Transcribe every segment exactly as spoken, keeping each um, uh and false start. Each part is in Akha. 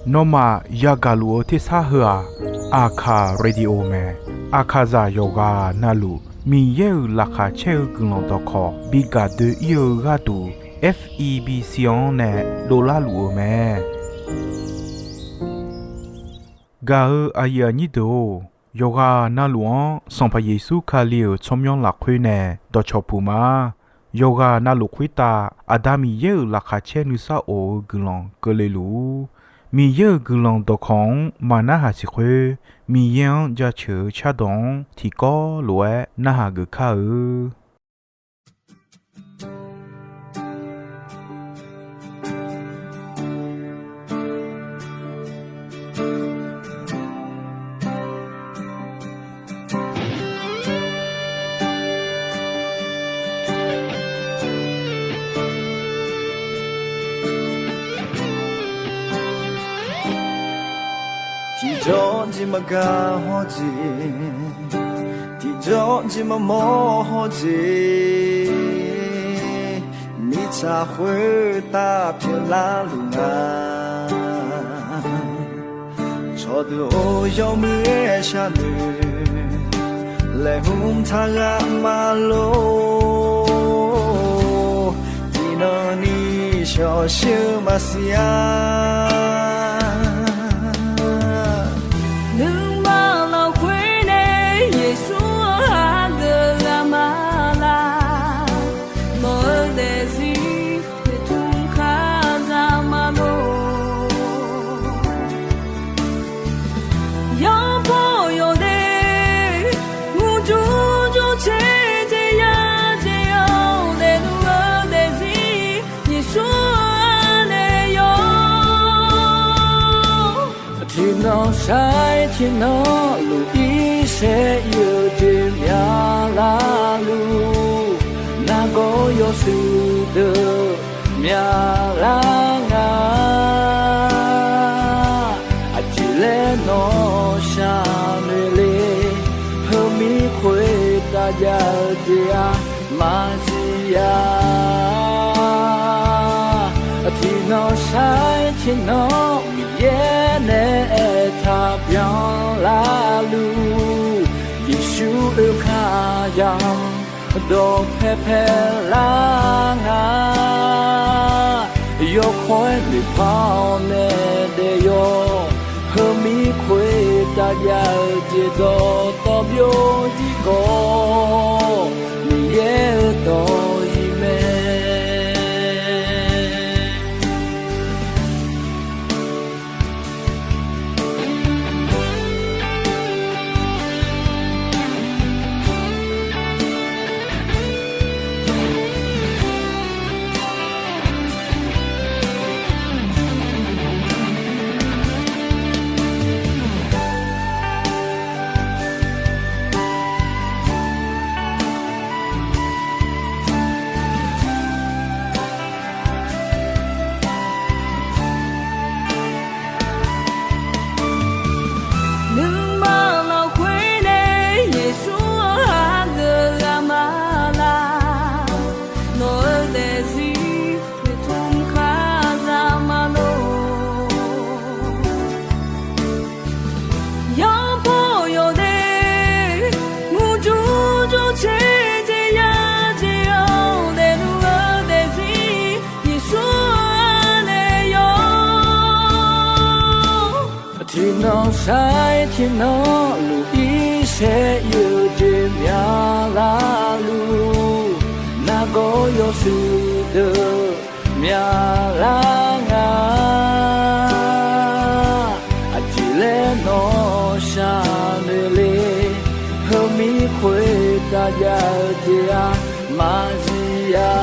Nawmaf yagaq luf-eu tersar heu-aq, Aqkaq Radio mae. Aqkaqzaq yawqghaq navluf Miqyaer-euq laqkhaq caer-eu guiqlanq dawqkawq bi gaq doe-ir-eu gharduq, F E B C-anr nae dovlar luf-euq mae. Gaq-eu aqyuif aqnyir deuq-or, yawqghaq navluf-anr Sanqpaq Yeqsur Kali-euq tsawrmyanr lafkhoer nae dawqcawq puq ma. Yawqghaq navluf khoertav Aqda Miqyaer-euq laqkhaq caer nuisar of-eu guiqlanq keuvle luf-ur. Miqyaer-euq guiqlanq dawqkawq-anr maqnarhaq siq khoer, Miqyaer-anr jaceuq-eu cardawq-anr tiqkawv lof-aer narhaq geuf kar-eu. Tiqjawr jeq maqgaq hawr jeq, tiqjawr jeq maqmawr hawr jeq, mirtsaq khoertav pyeuflar luf nga. Cawqdeuq-or, yawmuiq-aer sharnoeq laeqhmq taq ghaq maqlor. Tiqnan ni shawqshir-eu maqsiq-a. Nuima lafkhoer nae Yeqsur-anr hageuf ghaq ma laq. Nawq-eu daefzir noeqtmq kar za ma lor. Yawbaw yawdaef murjur jur caer jeq ya jeq-anr daefluf-eu daefzir Yeqsur-anr nae yawr. Tiqnan sar-aer tiqnan luf-ir saer ir-eu jeq myaq larluf, nargawr yawshuif deuq myaq lar nga. Aqjeq laer nawq shaqnoeq le, heumir khoertav jav-eu jeq-aq maqsiq-a. Tiqnan sar-aer tiqnan Miqyaer nae aertaq byan larluf, Yeqsur oekar yamq dawqpae pae lar nga. Yawkawr-aer noeqpar-awr nae daef yawr, heumir khoertav jav-eu jeq dawqtawv byovjir khawf, Miqyaer-euq dawq-iq mae. Nuima lafkhoer nae Yeqsur-anr hageuf ghaq ma laq. Nawq-eu daefzir noeqtmq kar za ma lor. Yawbaw yawdaef murjur jur caer jeq ya jeq-anr daefluf-eu daefzir Yeqsur-anr nae yawr. Tiqnan sar-aer tiqnan luf-ir saer ir-eu jeq myaq larluf, nargawr yawshuif deuq myaq lar nga. Aqjeq laer nawq shaqnoeq le, heumir khoertav jav-eu jeq-aq maqsiq-a.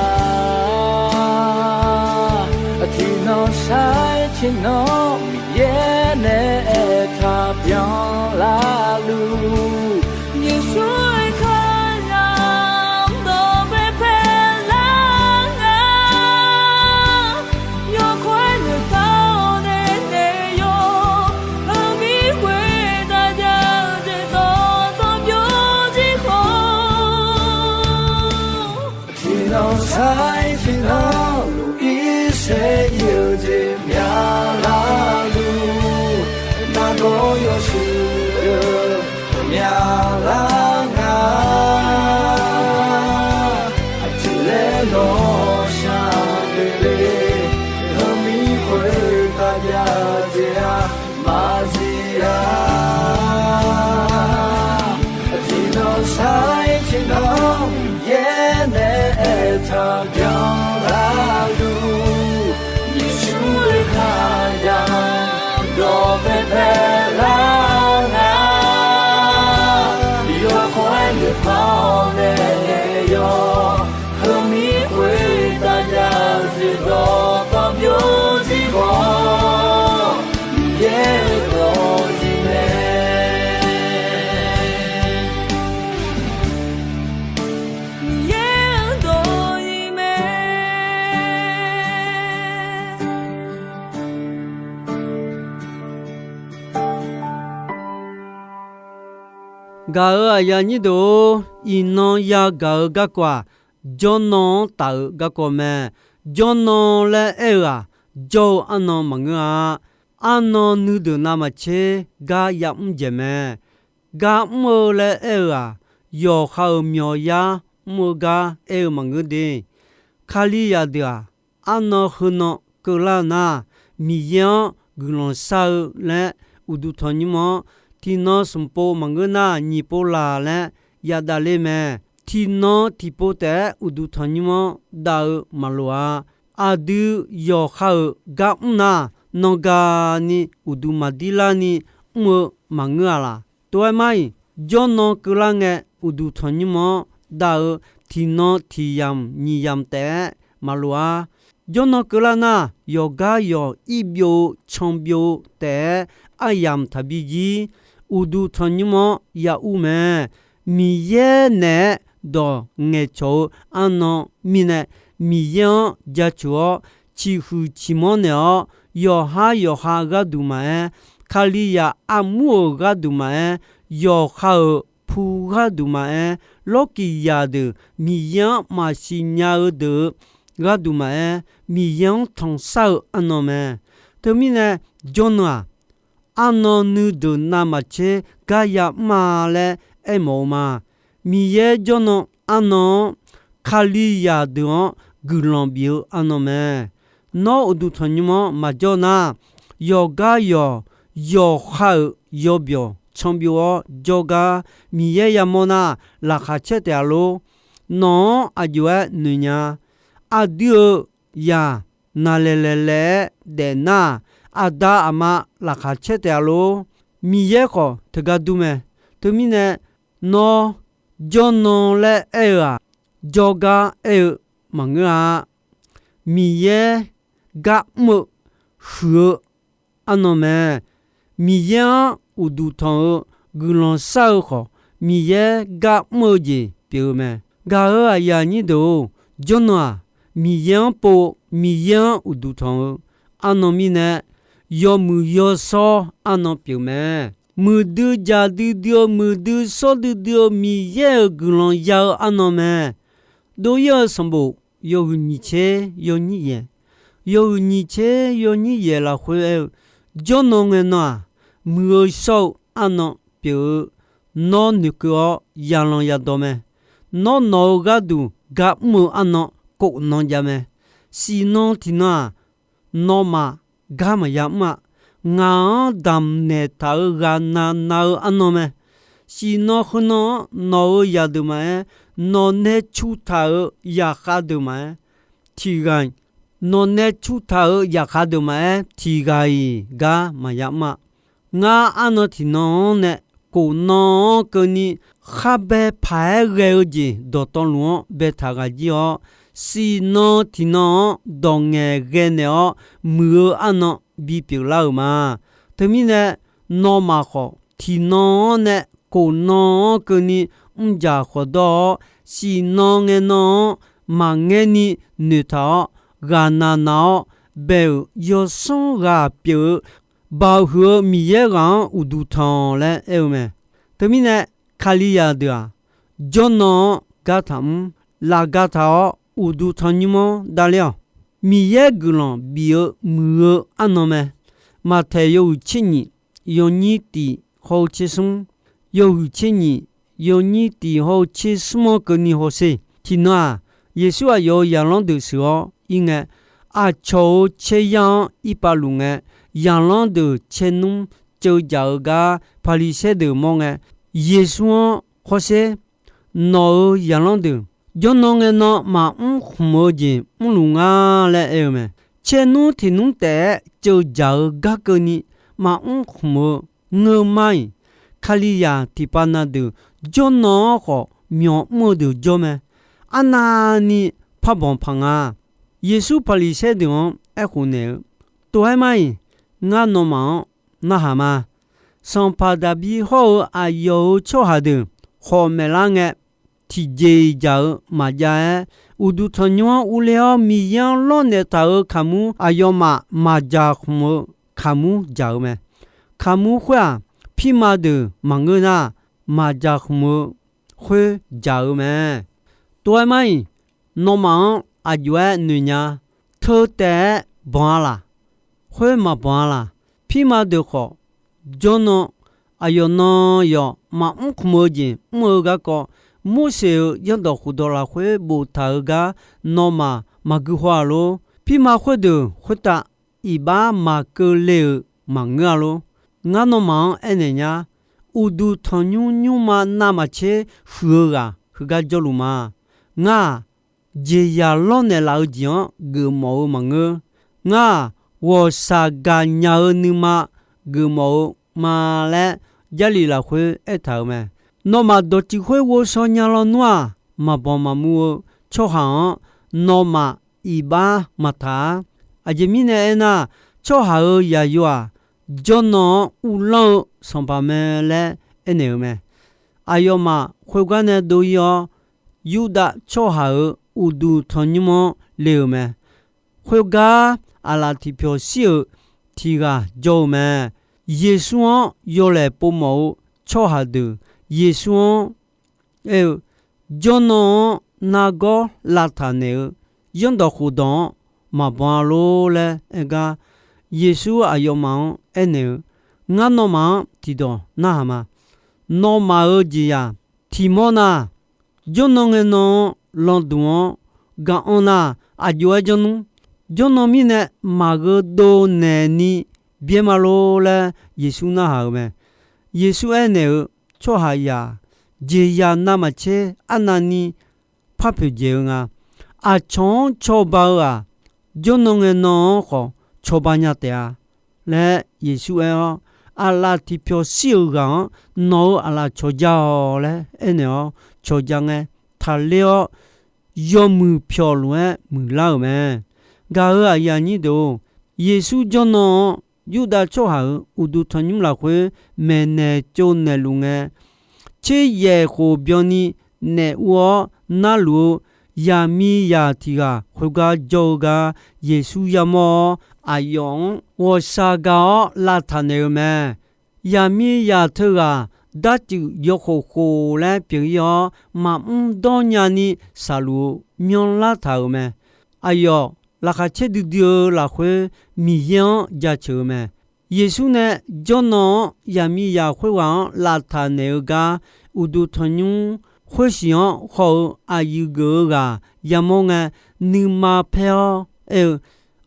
Tiqnan sar-aer tiqnan Miqyaer nae aertaq byan larluf, Yeqsur oekar yamq dawqpae pae lar nga. Yawkawr-aer noeqpar-awr nae daef yawr, heumir khoertav jav-eu jeq dawqtawv byovjir khawf, tiqnan sar-aer tiqnan luf-ir saer ir-eu jeq myaqlar luf, nargawr yawshuif deuq myaqlar nga. Aqjeq laer nawr shaq doe le, heumir khoertav jav jeq-aq maqzif-a. Tiqnan sar-ir tiqnan yaer nae aertaq byanlar luf, Yeqsur-euq kar yaq dawq paepae lar nga. Yawkawr-aer noeqpar-awr nae naeq yawq, heumir khoertav jav jeq dawqtawvluf byovzir khawf, Miqyaer-euq dawqzif mae. Miqyaer-euq dawqzif mae. Gaq-euq aqyuif aqnyir deuq-or, iqnan yagaq-eu garkawv-aq, jawrnan-anr taf-eu garkawv mae. Jawrnan laer aer-eu-aq, jawr-eu arnan maqngeur-a. Arnan nuideuq navmaqtser gar yamr jaeq mae. Gar mr-eu laer aer-eu-aq, yawqha-euq myawqyar mr-eu gar aer-eu maqngeur de. Kalizaq deuq-aq, arnan heunan keuvlar-eu nar, Miqyaer-anr guiqlanq shar-eu laer uqduq tanqnymr-anr, tiqnan smq pov maqngeur nar nyiq pov laq laer yadavler mae. Tiqnan tiqpov taef-aer uqduq tanqnymr-anr dav-eu maqloq-a. Aqdui yawqha-euq gar mr nar, nangaq ni uqduq maqdir larni mr-eu maqngeur-a laq. Tov-aer mar-iq, jawrnan keuvlar ngae uqduq tanqnymr-anr dav-eu tiqnan tiq yamq nyiq yamq taef-aer maqloq-a. Jawrnan keuvlar nar, yawqgar yawq ir byov-eu can byov-eu taef-aer aryamq taqbi jir, uqduq tanqnymr-anr ya ur mae. Miqyaer naeq-aer dawq ngaeqcawq-eu arnan mirnae, Miqyaer-anr jaceuq-awr, ciqhuiq ciqmanr naeq-awr, yawqhar yawqha gharduq maqaer, Kalizaq armur-euq gharduq maqaer, yawqha-euq pu gharduq maqaer, lawrkiq yaq deuq Miqyaer-anr maqsiq nya-eu deuq-eu gharduq maqaer, Miqyaer-anr tanqshar-eu arnan mae. Teumirnae, jawrnan-aq, arnan nuideuq navmaqtser gar yamr-a laer aermawf-eu ma. Miqyaer jawrnan arnan-anr, Kalizaq deuq-anr guiqlanq bif-eu arnan mae. Nawr uqduq tanqnymr-anr maqjawr nar, yawqgar yawq, yawqha-euq yawbyawq canbyov-awr jawrgar Miqyaer yamawr nar, laqkhaq caer taef-a lor. Nawq-anr aqjox-aer noeqnya. Aqdui-euq zaq naqlaeq laeqlaeq-aer daef nar, aqda aqma laqkhaq caer taef-a lor. Miqyaer khawf teugar dur mae. Teumirnae, nawr jawrnan laer aer-eu-aq, jawrgar aer-eu maqngeur-a. Miqyaer gar mr-eu huiq-eu arnan mae. Miqyaer-anr uqduq tanq-eu guiqlanq shar-eu khawf, Miqyaer gar mr-eu jeq pyeuf-eu mae. Gaq-euq aqyuif aqnyir deuq-or, jawrnan-aq, Miqyaer-anr pov-eu, Miqyaer-anr uqduq tanq-eu arnan mirnae, yawmuiq yawshawr arnan pyeuf mae. Muiqdui jaqdui dui-eu, muiqdui shawrdui dui-eu Miqyaer-euq guiqlanq ya-eu arnan mae. Dov-ir-eu sanqbof yawhuiq nyiq tser yawnyir yaeq, yawhuiq nyiq tser yawnyir yaeq lafkhoer aer-eu, jawrnan ngae nan-aq, muiq-eu shawr-eu arnan pyeuf-eu, nawr noeqkeuv-awr yalan yadawq mae. Nawr nawq-eu gharduq gar mr-eu arnan kof nan jav mae. Siqnan tiqnan-aq, nawmaf gar maqya mr-a. Ngaq-anr damqnaeq taq-eu ghaqnaq naq-eu arnan mae. Siqnan heunan-anr nawq-euq zaqdeuq maqaer, nawq nae cu taq-euq zaqkhav deuq maqaer, tiq ghaq-iq, nawq nae cu taq-euq zaqkhav deuq maqaer tiq ghaq-iq gar maqya mr-a. Ngar arnan tiqnan-anr nae kof nan-anr keuvni kharbae paq-aer ghae-eu jeq dawqtawvluf-anr baetaq ghaq jir-awr, siqnan tiqnan-anr dawq ngaeqghae naeq-awr muiq-eu arnan bipyeuf lar-euq ma. Teumirnae, nawmaf khawf tiqnan-anr nae kof nan-anr keuvni mrjaq khawqdawr-awr, siqnan ngae nan-anr maqngaerni noeqtaq-awr, ghaqnaq naq-awr bae-euq yawsanr ghaq pyeuf-eu, baoq huiq-eu Miqyaer ghaq-anr uqduq tanq laer aer-eu mae. Teumirnae, Kalizaq deuq-aq, jawrnan-anr gar taqmr, laf gar taq-awr uqduq tanqnymr-anr davler-awq. Miqyaer guiqlanq bif-eu muiq-eu arnan mae. Maqtaeq yawhuiq tser nyiq, yawnyir tiq hawr-eu tser smr, yawhuiq tser nyiq, yawnyir tiq hawr-eu tser smr-anr keuvni hawsher. Tiqnan-aq, Yeqsur aqyawf-euq zaqlanr deuq sheuq-awr ir ngae, aqcawq-euq caeryar-anr irpav luf ngae, zaqlanr deuq caernmr ceuv jaq-eu gar Paqliqsaer deuq mawr ngae, Yeqsur-anr hawsher, Nawq-euq zaqlanr deuq jawrnan ngae nan maqmr khmq-eu jeq mrluf nga laer aer-eu mae. Caernmr tiq nmr taef-aer ceuv jaq-eu gar keuvni maqmr khmq-eu ngeur mar-iq, Kalizaq tiqpav na deuq jawrnan-anr khawf myawq mr-eu deuq jawr mae. Arnavni par banq paq nga. Yeqsur Paqliqsaer deuq-anr aerkhof naeq-eu, Tov-aer mar-iq, ngar nawmaf-anr narhaq ma. Sanqpaq Daqbir hawr-eu aqyawf-euq tsawrhaq deuq khawf maeqlar ngae, tiqjeq-iq jaq-eu maqjav-aer, uqduq tanqnymr-anr urler-awr Miqyaer-anr lawrnaeq taq-euq kaqmur aqyawfmaf maqjaq khmq-eu kaqmur jaq-eu mae. Kaqmur khoer-aq, pirma deuq maqngeur nar, maqjaq khmq-eu khoer jaq-eu mae. Tov-aer mar-iq, nawmaf-anr aq jov-aer noeq nya. Teu taef-aer banq-a laq? Khoer maqbanq-a laq? Pirma deuq khawf, jawrnan aqyawf nan yawf maqmr khmq-eu jeq mr-eu garkawv, Morseq-euq zanrdawq khofdawq lafkhoer boftaq-eu gar nawmaf maqgui haw-a lor. Pirma khoerdeuq khoertav iqbax maqkeuv le-euq maqngeur-a lor. Ngar nawmaf-anr aernaeq nya. Uqduq tanqnymr nymrma navmaqtser huiq-eu ghaq heugar jawrluf ma. Ngar-aq, jeqzaq lawrnaeq laf-eu jeq-anr geufmawf-eu maqngeur. Ngar-aq, ghawqshaq gaqnya-eu nuima geufmawf-eu ma laer, Jarlif lafkhoer aertaq-euq mae. Nawmaf dawqtsuif khoer ghovshaw nya lawnmr-aq, maqbanq maqmuv-eu tsawrhaq-anr nawmaf iqbax maqtaq-ar. Aqjeq mirnae aernar, tsawrhaq-euq zaqyo-aq, jawrnan-anr uvlanr-eu sanqpaq mae laer aernaeq-eu mae. Aqyawfmaf khoergar nae dov-ir-awr, Yurdav tsawrhaq-euq uqduq tanqnymr-anr le-euq mae. Khoergar aqlaf tiqpyawq shir-euq tiq ghaq jawr-eu mae. Yeqsur-anr yawlaeq povmawf-eu tsawrhaq deuq Yeqsur-anr aer-eu, Jawrnan-anr nargawr lavtaq naeq-eu zanrdawq khofdawq-anr maqbanq-a lor laer aer gar, Yeqsur aqyawfmaf-anr aernaeq-eu, Ngar nawmaf-anr tiqdawq narhaq ma. Nawmaf-euq jeqzaq tiq mawr nar, jawrnan ngae nan-anr landuq-anr gaq-anr nar, aq jov-aer janr nmr. Jawrnan mirnae maqgheu dov naeqni byaer ma lor laer Yeqsur narhaq-euq mae. Yeqsur aernaeq-eu, Tsawrhaqzaq jeqzaq navmaqtser arnavni par poeqdzaeq-eu nga. Aqcawq-anr cawba-eu-aq, jawrnan ngae nan-anr khawf cawba nya taef-a laer Yeqsur aer-awr, aqlaf tiqpyawq shir-euq ghaq-anr, Nawq-euq aqlaf cawqja-awq laer aernaeq-awr cawqja ngae, taqler-awr yawmuiq pyawq lof-aer muiqlar-euq mae. Gaq-euq aqyuif aqnyir deuq-or, Yeqsur jawrnan-anr Yurdav tsawrhaq-euq uqduq tanqnymr lafkhoer maeqnaeq tsovnaeqluf ngae, tser yaef khof byanni naef ur-awr narluf-eu zaqmiqzaq tiq ghaq khoergar jawr-eu gar Yeqsur yamawr-awr, aqyawf-anr ghawqshaq gaq-awr lavtaq naeq-eu mae. Zaqmiqzaq teughaq darcuif yawkhof khof laer pyeuf-ir-awr, maqmr dawrnya ni shaqluf-eu myanrlar taq-euq mae. Aqyawf laqkhaq caer duidui-eu lafkhoer Miqyaer-anr jaceuq-eu mae. Yeqsur nae jawrnan-anr zaqmiqzaq khoerghaq-anr lavtaq naeq-eu gar, uqduq tanqnymr khoersiq-anr haw-eu aqyuif geuf-eu ghaq yamawr ngae, nuima paer-awr aer-eu,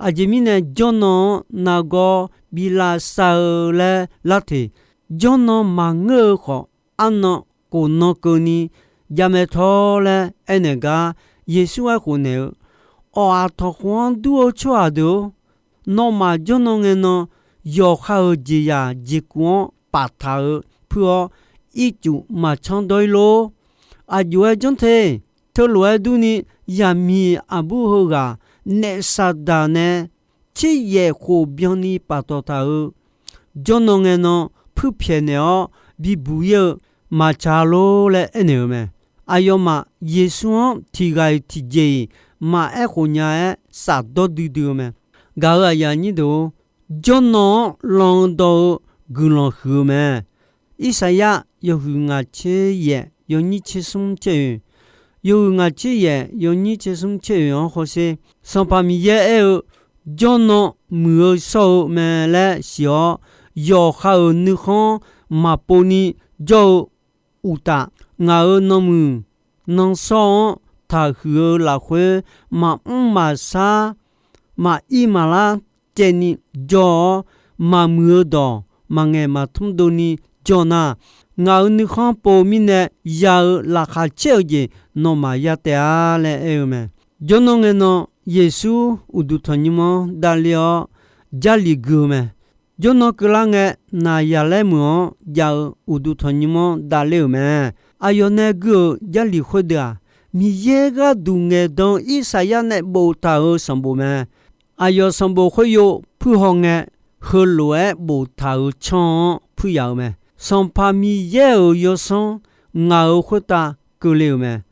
Aqjeq mirnae jawrnan-anr nargawr bi lavsav-eu laer lar teq. Jawrnan maqngeur-eu khawf, arnan khofnan keuvni javmae tawr laer aernaeq gar, Yeqsur aerkhof naeq-eu, Awq, aqtanqkhof-anr dur-eu tsawrhaq deuq-or, nawmaf jawrnan ngae nan yawqha-euq jeqzaq jeqkuv-anr paftaq-eu puir-awr, ircuf maqcanr dawr-ir lor. Aq jov-aer janr te. Teulof-aer durni, zaqmiq aqbur heughaq naef Saqdaq nae tser yaef khof byanni paftawf taq-euq jawrnan ngae nan puirpyaeq naeq-awr bibuq-ir-eu maqtsaq lor laer aernaeq-eu mae. Aqyawfmaf Yeqsur-anr tiq ghaq-iq tiqjeq-iq maqaer khof nya-aer shafdawr duidui-eu mae. Gaq-euq aqyuif aqnyir deuq-or, jawrnan-anr lan-eu dawr-eu guiqlanq huiq-eu mae. Irsaqyar yawhuiq ngaq tser yaef yawnyir tser smr caer-oe, yawhuiq ngaq tser yaef yawnyir tser smr tser oeq-anr hawsher. Sanqpaq Miqyaer aer-eu, Jawrnan muiq-eu shawr-eu mae laer siq-awr, yawqha-euq nuikhanr maqpov ni jawr-eu uqtaf, ngaq-euq nanmuiq nanshawr-anr taqhuiq-eu lafkhoer, maqmr maqshar, maqir maqlar caevni jawr-awr, maqmuiq-eu dawq maqngaeq maqtmr dovni jawr nar, ngaq-euq nuikhanr pov mirnae ya-eu laqkhaq caer-eu jeq nawmaf ya taef-a laer aer-eu mae. Jawrnan ngae nan, Yeqsur uqduq tanqnymr-anr davler-awr, Jarlif gui-eu mae. Jawrnan keuvlar ngae, naqyaq laer meuq-anr jav-eu uqduq tanqnymr-anr davler-euq mae. Aqyawf nae gui-euq Jarlif khoerdeuq-aq, Miqyaer gharduq ngaeqdan Irsaqyar nae boftaq-euq sanqbof mae. Aqyawf sanqbof khoeryov puirhaw ngae, heulof-aer boftaq-euq canr-anr puir yaf-eu mae. Sanqpaq Miqyaer-euq yawsanr ngaq-euq khoertav keuvle-euq mae.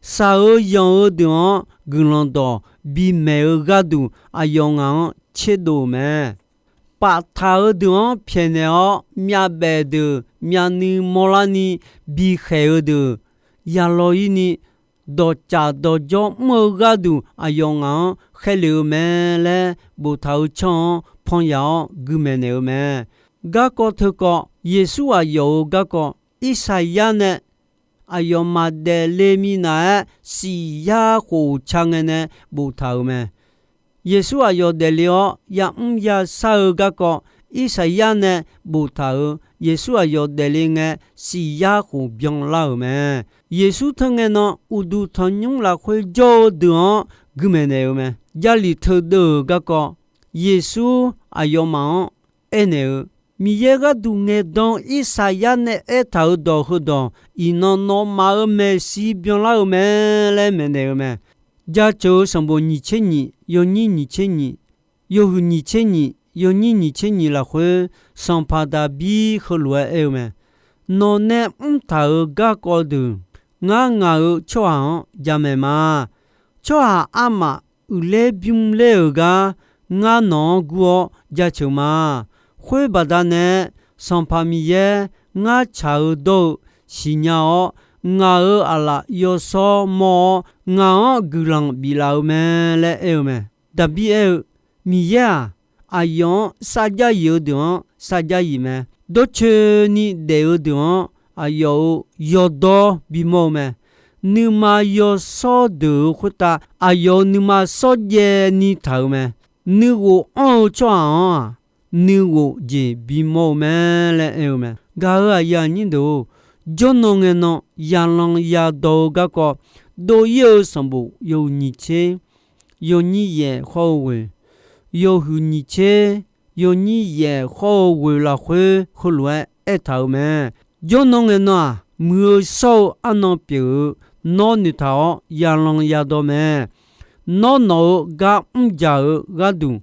Shaq-eu yanq-eu deuq-anr guiqlanq dawq bimaeq-eu gharduq, aqyawf ngaq-anr tserdov-euq mae. Paftaq-eu deuq-anr pyaeqnaeq-awr, myavbaef deuq myavnuiv mawrlarni bikhaeq-eu deuq yalaw-ir ni, dawqcaf dawqjawr mr-eu gharduq aqyawf ngaq-anr khaerlef-eu mae laer boftaq-eu canr-anr pan yaf-awr guimaeq naeq-eu mae. Garkawv teukawv, Yeqsur aqyawf-euq garkawv, Irsaqyar nae aqyawfmaf daefle minav-aer siq yar khof ca ngae nae boftaq-euq mae. Yeqsur aqyawf daefle-awr yamr yashar-eu garkawv, Irsaqyar nae boftaq-euq Yeqsur aqyawf daefle ngae siq yar khof byanlar-euq mae. Yeqsur teu ngae nan uqduq tanqnymr lafkhoer jawr-eu deuq-anr guimaeq naeq-eu mae. Jarlif teudeuv-euq garkawv, Yeqsur aqyawfmaf-anr aernaeq-eu, Miqyaer gharduq ngaeqdan Irsaqyar nae aertaq-euq dawq heudawq, iqnan nawmaf-euq maeqshi byanlar-eu mae laer maeqnaeq-eu mae. Jaceuq-eu sanqbof nyiq tser nyiq, yawnyir nyiq tser nyiq, yawhuiq nyiq tser nyiq, yawnyir nyiq tser nyiq lafkhoer, sanqpaq Daqbir heulof-aer aer-eu mae. Nawq nae mrtaq-euq garkawv deuq, ngar ngaq-euq tsawrhaq-anr jamaeq ma. Tsawrhaq armaf uiqler bymr ler-euq gar, ngar nawq-anr gur-awr jaceuq ma. Khoer baqdanae, Sanqpaq Miqyaer ngar tsaq-eu dawr-eu siqnya-awr, ngaq-euq aqlaf yawshawr mawr-awr, ngaq-anr guiqlanq biflaf-eu mae laer aer-eu mae. Daqbir aer-eu, Miqyaer-aq, aqyawf-anr sarjax yif-eu deuq-anr sarjax yif mae. Dawrcoeni daef-eu deuq-anr aqyawf-euq yawdawr bimawr-eu mae. Nuima yawshawr deuq-euq khoertav aqyawf-euq nuima shawrjaev ni taq-euq mae. Nuighof anr-eu tsawrhaq-anr-aq, nuighof jeq bimawr-eu mae laer aer-eu mae. Gaq-euq aqyuif aqnyir deuq-or, jawrnan ngae nan yalan yadawq-eu garkawv dov-ir-eu sanqbof yawhuiq nyiq tser, yawnyir yaef khawr-eu ghoeq, yawhuiq nyiq tser, yawnyir yaef khawr-eu ghoeq lafkhoer heulof-aer aertaq-euq mae. Jawrnan ngae nan-aq, muiq-eu shawr-eu arnan pyeuf-eu nawr noeqtaq-awr yalan yadawq mae. Nawr nawq-euq gar mrjaq-eu gharduq,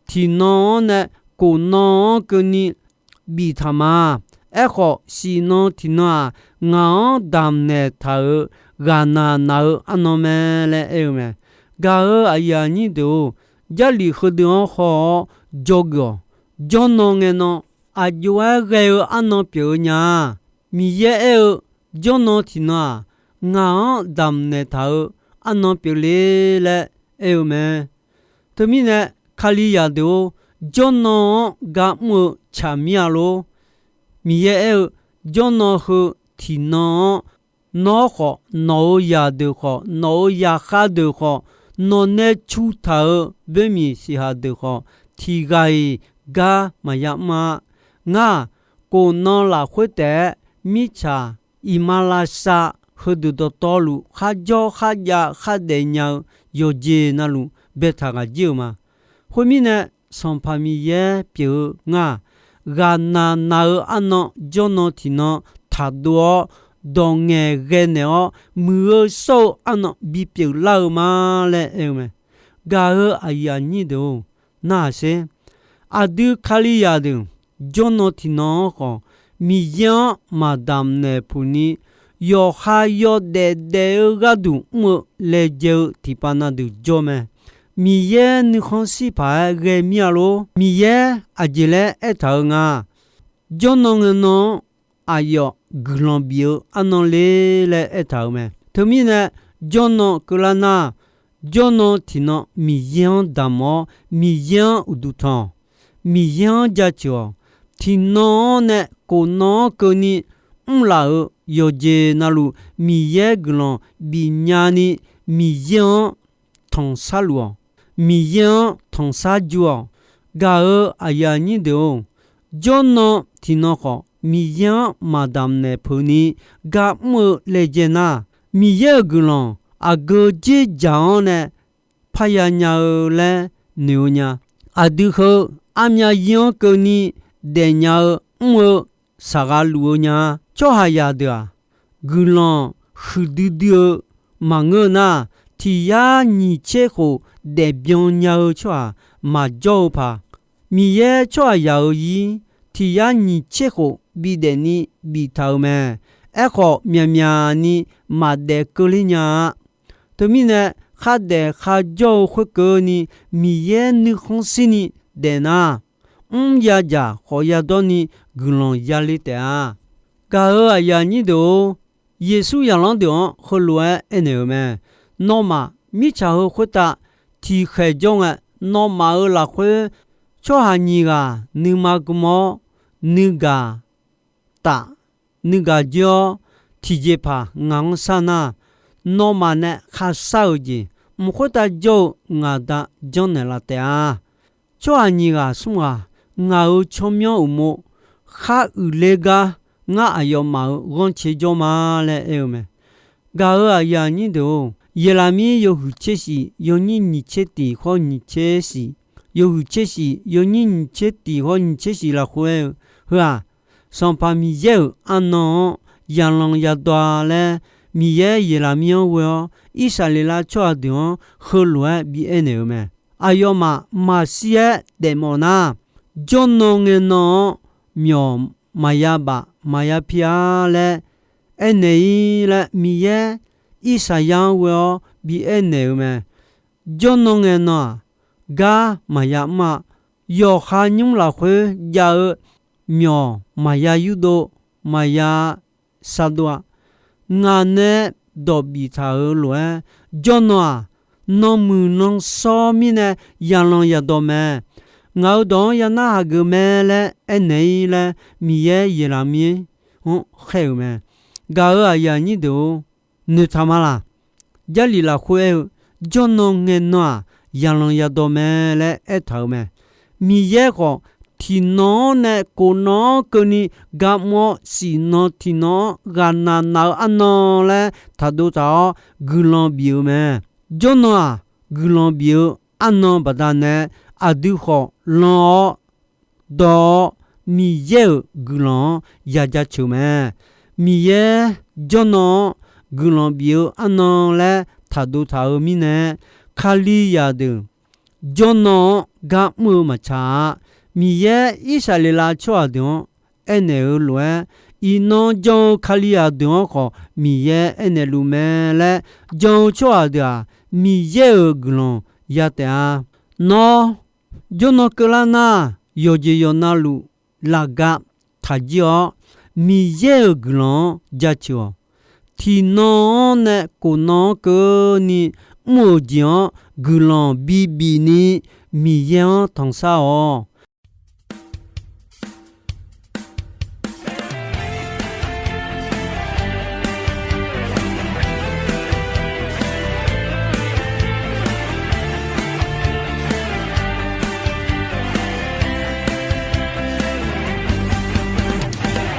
tiqnan-anr nae kof nan-anr keuvni biftaq ma. Aerkhawf, siqnan tiqnan-aq, ngaq-anr damqnaeq taq-euq ghaqnaq naq-eu arnan mae laer aer-eu mae. Gaq-euq aqyuif aqnyir deuq-or, Jarlif heudeuq-anr haw-awr dzawgeuf-awq. Jawrnan ngae nan aqjox-aer ghae-eu arnan pyeuf-eu nya. Miqyaer aer-eu, jawrnan tiqnan-aq, ngaq-anr damqnaeq taq-eu arnan pyeufle laer aer-eu mae. Teumirnae, Kalizaq deuq-or, jawrnan-anr gar mr-eu tsaq mir-a lor. Miqyaer aer-eu, jawrnan heu tiqnan-anr, nawr khawf, nawq-euq zaqdeuq khawf, nawq-euq zaqkhav deuq khawf, nawq nae cu taq-euq boermiq siqhaq deuq khawf, tiq ghaq-iq gar maqya mr-a. Ngar-aq, kof nan lafkhoer taef-aer mirtsaq iqmalavshav heudeuq dawqtawvluf kharjawr kharjav khardaef nya-eu yawqjeq navluf baetaq ghaq jir-euq ma. Khoermirnae, Sanqpaq Miqyaer pyeuf-eu ngar-aq, ghaqnaq naq-eu arnan jawrnan tiqnan taqdov-awr, dawq ngaeqghae naeq-awr, muiq-eu shawr-eu arnan bipyeuf lar-eu ma laer aer-eu mae. Gaq-euq aqyuif aqnyir deuq-or, narhaq sher. Aqdui Kalizaq deuq jawrnan tiqnan-anr khawf, Miqyaer-anr maqdamq naeq puq ni, yawqha yawdaef daef-eu gharduq mr-eu laejae-eu tiqpav na deuq jawr mae. Miqyaer nuikhanr shir paq-aer ghae mir-a lor. Miqyaer aqjeq laer aertaq-eu nga. Jawrnan ngae nan-anr aqyawf guiqlanq bif-eu arnan le laer aertaq-euq mae. Teumirnae, jawrnan keuvlar nar, jawrnan tiqnan Miqyaer-anr damq-awr, Miqyaer-anr uqduq tanq-awq. Miqyaer-anr jaceuq-awq. Tiqnan-anr nae kof nan-anr keuvni mrlaf-euq yawqjeq navluf Miqyaer guiqlanq bifnya ni Miqyaer-anr tanqsar luf-awq. Miqyaer-anr tanqsar jur-awq. Gaq-euq aqyuif aqnyir deuq-or, jawrnan tiqnan khawf Miqyaer-anr maqdamq naeq peuq ni gar mr-eu laejae nar, Miqyaer-euq guiqlanq aqgeu dzerdzaq-anr nae parya nya-eu laer noeq-eu nya. Aqdui heu armyav yir-anr keuvni daefnya-eu mr-eu saqghaq luf-eu nya-a. Tsawrhaqzaq deuq-aq, guiqlanq huiqdui dui-eu maqngeur nar, tiq yar nyiq tser khof daefbyan nya-eu tsawrhaq maqjawr-eu paq. Miqyaer tsawrhaqzaq-euq zir tiq yar nyiq tser khof bidaef ni biftaq-euq mae. Aerkhawf, myaqmyaq ni maqdaef keuvler nya-a. Teumirnae, khardaef kharjawr-eu khoerkeuvni Miqyaer nuikhanr shirni daefnar, mr yadzaq khawf yadawr ni guiqlanq yale taef-a. Gaq-euq aqyuif aqnyir deuq-or, Yeqsur zaqlanr deuq-anr heulof-aer aernaeq-euq mae. Nawmaf mirtsaq heu khoertav tiqkhaeq jawr ngae, nawmaf-euq lafkhoer tsawrhaq nyiq ghaq nuima gm-awr, nuigaq taf, nuigaq joer-awr, tiqjeqpaq ngaq-anr shar nar, nawmaf nae kharshar-euq jeq, mq khoertav jawr-eu ngaq Da janrnaeq laf taef-a. Tsawrhaq nyiq ghaq smr ghaq, ngaq-euq tsawrmyanr uqmov khar uiqler gar, ngar aqyawfmaf-euq ghanrcae jawr ma laer aer-eu mae. Gaq-euq aqyuif aqnyir deuq-or, Yeqlaqmir yawhuiq tser shif, yawnyir nyiq tser tiq hawr nyiq tser shif, yawhuiq tser shif, yawnyir nyiq tser tiq hawr nyiq tser shif lafkhoer aer-eu, heu-aq, Sanqpaq Miqyaer-euq arnan-anr yalan yadawv-a laer, Miqyaer Yeqlaqmir-anr ghoe-awr, Irsaqleqlav tsawrhaq deuq-anr heulof-aer bi aernaeq-eu mae. Aqyawfmaf maqshir-aer daefmawf nar, jawrnan ngae nan-anr myawq maqya baf maqya pir-a laer aernaeq-ir laer, Miqyaer Irsaqyar-anr ghoe-awr bi aernaeq-eu mae. Jawrnan ngae nan-aq, gar maqya mr-a. Yawqha nymr lafkhoer jav-eu myawq maqya yurdov, maqya sardov-a. Ngaq nae dawq biftaq-euq lof-aer, jawrnan-aq, nanmuiq nan shawr mirnae yalan yadawv mae. Ngaq-euq dawq-anr yanar hageuf mae laer aernaeq-ir laer, Miqyaer Yeqlaqmir-anr khaer-euq mae. Gaq-euq aqyuif aqnyir deuq-or, noeqtaq ma laq. Jarlif lafkhoer aer-eu, jawrnan ngae nan-aq, yalan yadawv mae laer aertaq-euq mae. Miqyaer khawf, tiqnan-anr nae kof nan-anr keuvni gar mr-awr, shif nan tiqnan-anr ghaqnaq naq-eu arnan laer taqdov taq-awr, guiqlanq bif-eu mae. Jawrnan-aq, guiqlanq bif-eu arnan baqdanae, aqdui khawf lan-awr dawq-awr, Miqyaer-euq guiqlanq-anr ya jaceuq mae. Miqyaer jawrnan-anr guiqlanq bif-eu arnan laer taqdov taq-eu mirnae, Kalizaq deuq jawrnan-anr gar mr-eu maqtsaq-a. Miqyaer Irsaqleqlav tsawrhaq deuq-anr aernaeq-eu lof-aer, iqnan jan-eu Kalizaq deuq-anr khawf Miqyaer aernaeq luf mae laer, jan-eu tsawrhaq deuq-aq, Miqyaer-euq guiqlanq ya taef-a. Nawr jawrnan keuvlar nar, yawqjeq yawqnavluf lafgaq taqjir-awr, Miqyaer-euq guiqlanq-anr jaceuq-awq. Tiqnan-anr nae kof nan-anr keuvni mr-euq jeq-anr guiqlanq bibif ni Miqyaer-anr tanqsar-awq.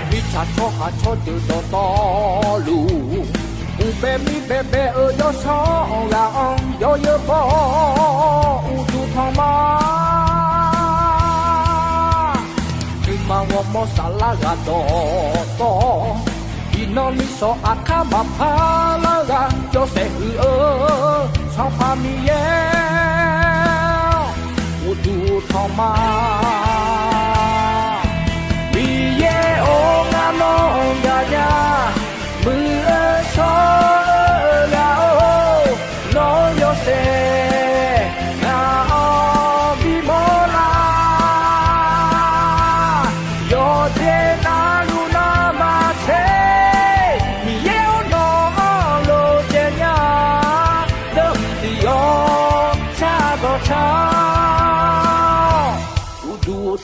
Mirtsaq tsawrhaq tsawrdeuq dawqtawvluf, uqbae mirbae bae-eu yawsanr ghaq-anr yawzeu baw-awr uqduq tanq ma. Nuima ghawrmawr saflar ghaq dawqtawv, iqnan misanq aqkar maqpar lar ghaq jawrsaef huiq-eu Sanqpaq Miqyaer uqduq tanq ma. Miqyaer-or, ngar nawr gaqnya, muiq-eu shawr-eu ghaq-or, nawr-eu yawshaef ngaq-anr bimawr lar. Yawqjeq navluf navmaqtser, Miqyaer-or, nawq-anr lof caev nya.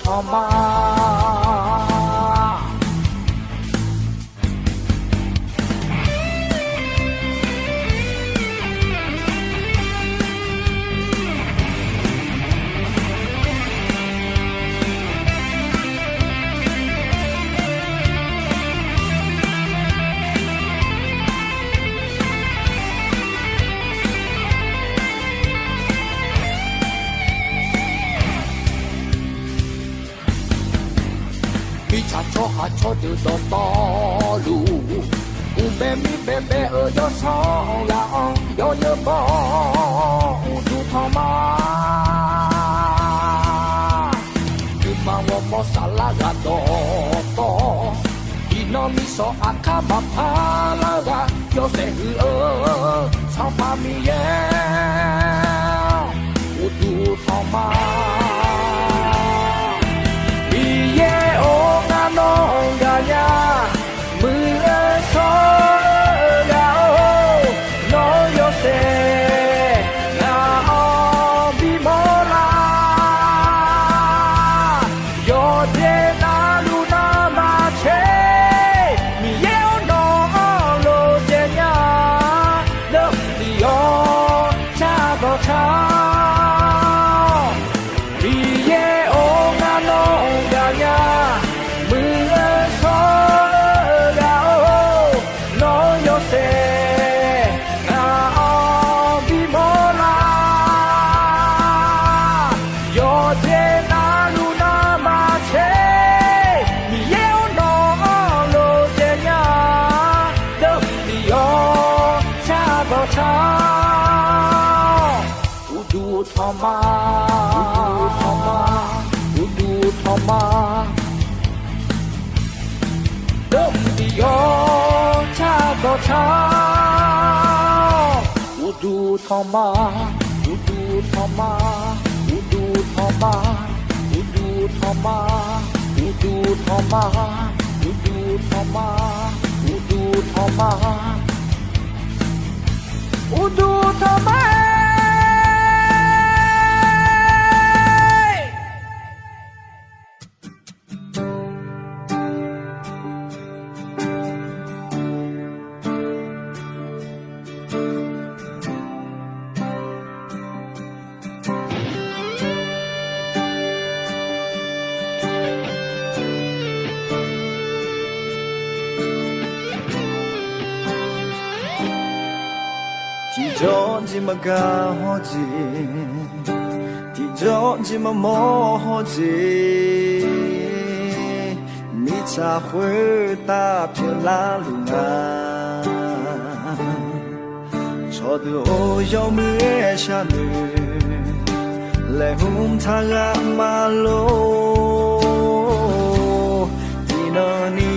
tanqma. Mirtsaq tsawrhaq tsawrdeuq dawqtawvluf, uqbae mirbae bae-eu yawsanr ghaq-anr yawnyeurbawr uqduq tanqma. Nuima ghawrmawr saflar ghaq dawqtawv, iqnan misanq aqkar maqpar lar ghaq yawshaef huiq-eu Sanqpaq Miqyaer uqduq tanqma. Miqyaer-or, ngar nawr-anr gaqnya, muiq-eu shawr-eu ghaq-or, nawr-anr yawshaef ngaq-anr bimawr lar. Yawqjeq navluf nanrma tser, Miqyaer-or, nawq-anr lof jaev nya, deuvni yawq car dawq car-awq. Miqyaer-or, ngar nawr-anr gaqnya, muiq-eu shawr-eu ghaq-or, nawr-anr yawshaef ngaq-anr bimawr lar. Yawqjeq navluf nanrma tser, Miqyaer-or, nawq-anr lof jaev nya, deuvni yawq car dawq car-awq. Uqduq tanqma, uqduq tanqma, uqduq tanqma. Deuvni yawq car dawq car-awq. Uqduq tanqma, uqduq tanqma, uqduq tanqma, uqduq tanqma, uqduq tanqma, uqduq tanqma, uqduq tanqma. Uqduq tanqma-aer. Tiqjawr jeq maqgaq hawr jeq, tiqjawr jeq maqmawr hawr jeq, mirtsaq khoertav pyeuflar luf nga. Cawqdeuq-or, yawmuiq-aer sharnoeq, laeqhmq taq ghaq maqlor. Tiqnan ni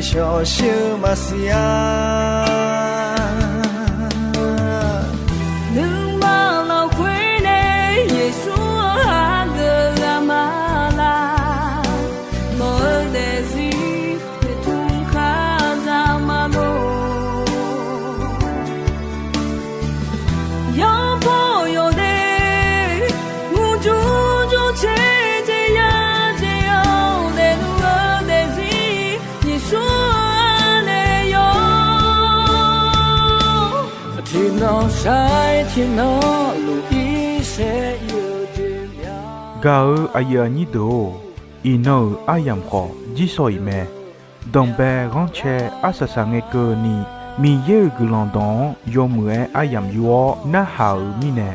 shawqshir-eu maqsiq-a. Nuima lafkhoer nae Yeqsur-anr hageuf ghaq ma laq. Nawq-eu daefzir noeqtmq kazaq maqlor. Yawbaw yawdaef murjur jur caer jeq ya jeq-awr, daefluf-eu daefzir Yeqsur-anr nae yawr. Tiqnan shar-aer tiqnan luf-ir saer ir-eu jeq mya. Gaq-eu aqyuif aqnyir deuq-or, iqnan-euq aryamq khawf jirsawq iq mae. Danqbae ghanrcae arsaq saqngae keuvni, Miqyaer-euq guiqlanq dawq-anr yawmuiq-aer aryamq yur-awr narhaq-euq mirnae,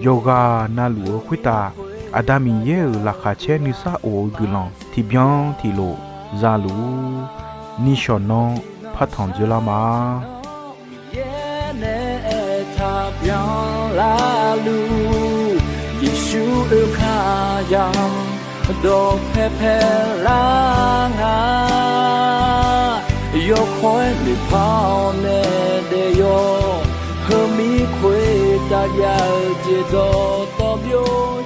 yawqghaq navluf-eu khoertav Aqda Miqyaer-euq laqkhaq caer nuisar of-eu guiqlanq tiqbyan tiqlof zaluf-ur. Nishawq nanr partanq dzoerlar ma. Miqyaer nae aertaq byanlar luf, Yeqsur oekaq yamq dawqpae paelar nga. Yawkawr-aer noeqpar-awr nae daef yawr, heumir khoertav jav-eu jeq dawqtawv byov